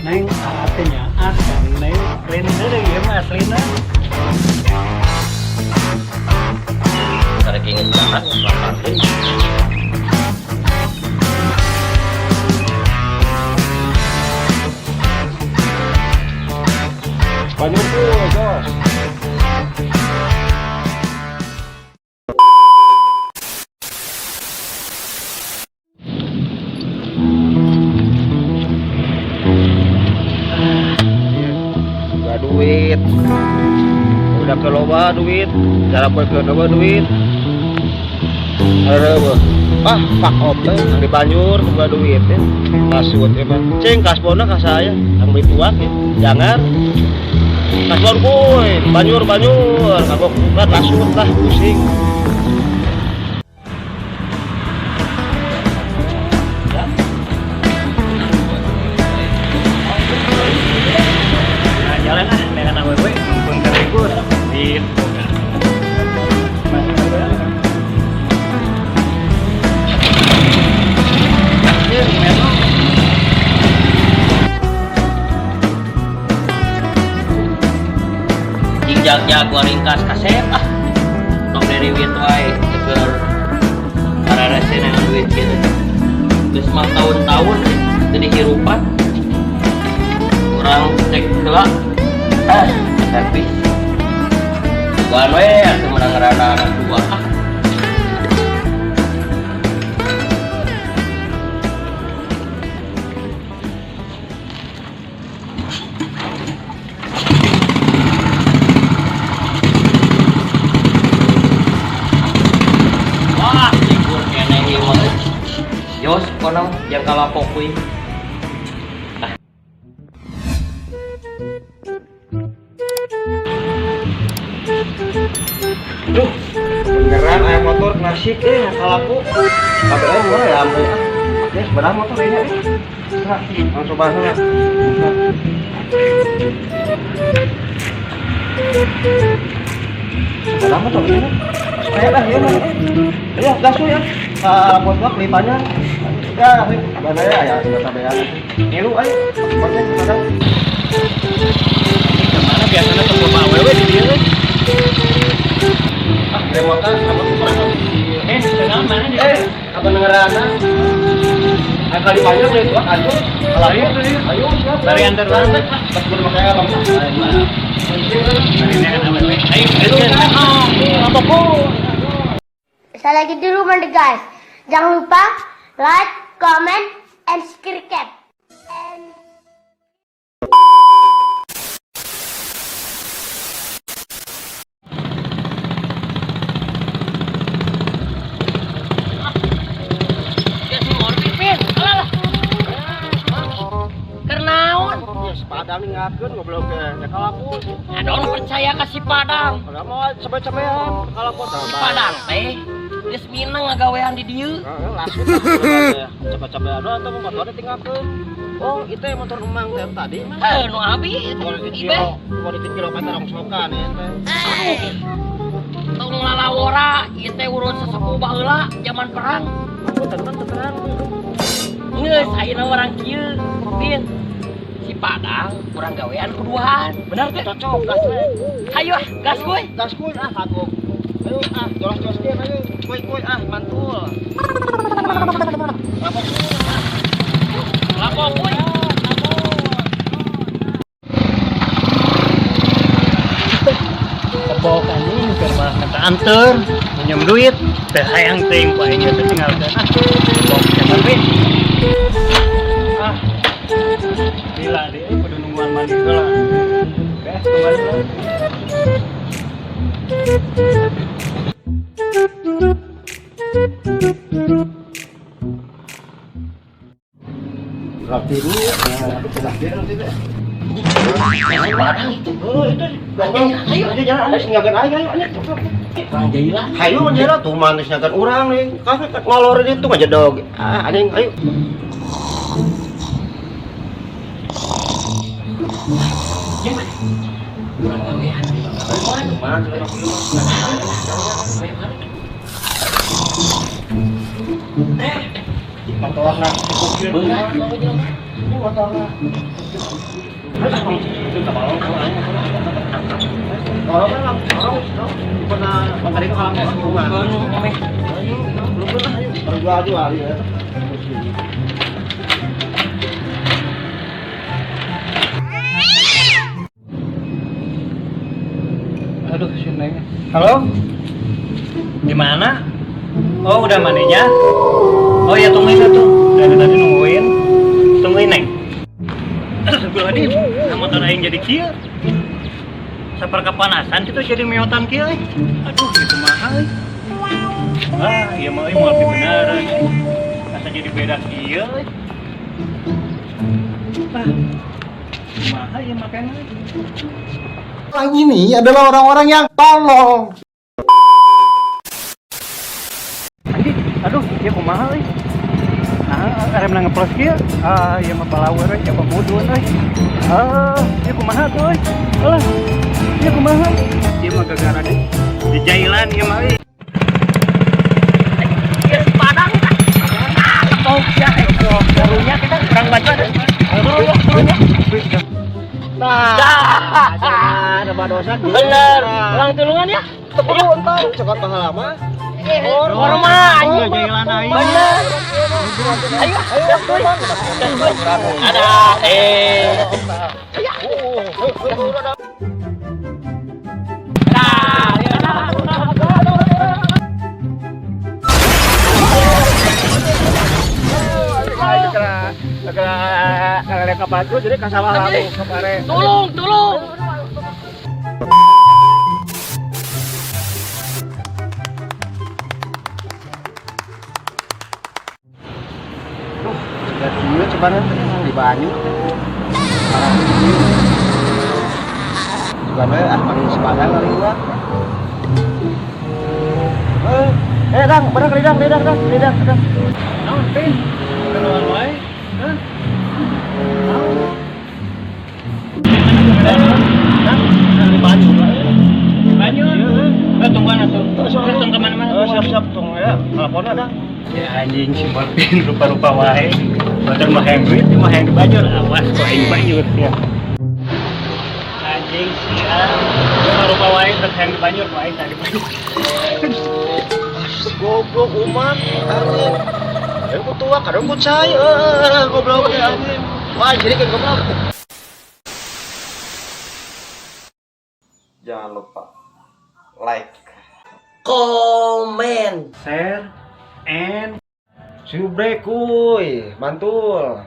Neng, artinya ah, neng, lain deui ieu mah aslina. Karek ingin banget makan. Banyak tuh, Jos. Gak duit. Udah ke loba duit, cara poe ke loba duit. Aduh, ah, fuck off teh, yang di Banjur boga duit ya. Kasut ya, Bang. Cing kasbona ka saya, yang beli tuak ya. Jangan. Kasbon kuy, Banjur Banjur, kagok bukan lasut lah pusing. Nah, jalan ah, dengan awewe mumpung terlikur. Duit boga. Masih boga. Ieu memang. Cing jag-jag ringkas kasep ah. Tong diriwit wae keur kararese neangan duit kieu. Geus mah tahun-tahun teu dihirupan. Urang cek heula. Ah, servis. Sugan we atuh menang rada anak dua ah. Wah, libur keneh ieu mah euy. Yos, kono yang kalapok kuy. Ah. Duh, beneran aya motor klasik eh kalaku. KBR murah ya ambil ah. Ya sebenarnya motor ini eh. Nah, langsung bahas lah. Sebenarnya motor ini. Kayak lah ya mah. Ayo gas ya. Ah, motor kelipanya. Ya, mana ya ya sudah sampai ngilu ayo. Bonceng sekarang. Ini kemana biasanya toko awewe di dieu euy. Ah, remote sama kurang. Eh, kenal mana di Eh, apa dengeran? Ayo kali panjang deh, gua ayo. Ayo, ayo. Ayo, siap. Bari antar banget lah. Pas gua pakai helm. Bari neangan awewe. Ayo, gaskeun. Saya lagi di rumah nih guys. Jangan lupa like, comment, and subscribe. And Ya semua pipin. Alah lah. Keur naon? Ya, si Padang ninggalkeun goblok ge. Ya kalaku. Aduh, percaya ka si Padang. Kalau mau cabe-cabean kalaku. Si Padang teh geus mineng ngagawean di dieu. Heeh, langsung cabe-cabean atau motornya tinggalkeun. Oh, itu yang motor emang teh tadi mah. Heuh, nu abi Kalau di ibe. kilo, kalau di kilometer rongsokan ya teh. Tong lalawora ieu teh urut sesepuh baheula zaman perang. Aku tenang terang. Geus ayeuna urang kieu, Pin. Si Padang kurang gawean kuduaan. Bener teh? Cocok gas we. Hayu ah, gas kuy. Gas kuy ah kagok. Ayo ah, jolos-joloskeun ayo. Kuy kuy ah, mantul. Lapok. Lapok kuy. Kebok anjing keur malah minta anter, minjem duit, teh hayang teuing ku aing teh tinggalkeun. Ah, kebok jangan Pin. Ah. Gila deh, kudu nungguan mandi heula. Beres kembali lah. Rapi dulu ya. Rapi nanti deh. Si Padang itu. Oh, itu. Ayo, ayo jalan, ayo nyagan ayo, ayo, ayo. Kurang jailah. Hayu jalan tuh manis nyagan urang nih. Kafe ngolorin itu ngajedog. Ah, anjing, ayo. Kurang gawean. Mana? Motorna. Beungat. Ini motorna. Tolong lah, tolong, tolong. Pernah bang itu kalau nggak bunga. Belum pernah, ayo. Baru jual ya. Aduh, si Neng. Halo? Di mana? Oh, udah mandinya? Oh ya, tungguin tuh. Dari tadi nungguin. Tungguin, Neng. Astagfirullahaladzim, nah, motor aing jadi kieu. Sapar kepanasan gitu jadi miotan kieu euy. Aduh, itu mahal euy. Ah, ieu mah euy moal beneran. Asa jadi beda kieu euy. Ah. Kumaha ieu makana? Orang ini adalah orang-orang yang tolol. Anjing, aduh, ya kumaha euy. Ah, remna ngeplos kieu. Ah, ieu mah palaweur euy, siapa mudun euy. Ah, ieu kumaha tuh euy. Alah, ieu kumaha? Ieu mah gagara di jailan ieu mah euy. Padang. Ah, tepok ya. Barunya kita kurang baju ada. Turun ya. Nah, ada dosa. Bener. Ulang tulungan ya. Tepuk entar, cokot pahala mah. Hormat. Jailan aing. Bener. Ayo, ayo, ada. Jadi kasawah lalu kemarin. Tolong, tolong. Duh, sudah dulu cuman yang di banyu. Bukan ah paling sepadang kali gua. Dang, bener lidang, lidang, dang, lidang, dang. Naon, Pin? Keluar wae. Hah? Naon? Dang, di banyu. Banyu. Eh, tungguan atuh. Terus tunggu kemana-mana. Siap-siap tunggu ya. Teleponnya dang. Ya anjing si Marvin rupa-rupa wae. Batur mah hayang duit, mah hayang dibajur. Awas kok aing banjur ya. Anjing si rupa-rupa wae terus hayang dibajur, kok aing tadi banjur. Goblok umat anjing. Ayo ku tua, kadang ku cai, goblok ya anjing. Wah, jadi kan goblok. Jangan lupa like, Komen. Share and Subrek kuy, mantul.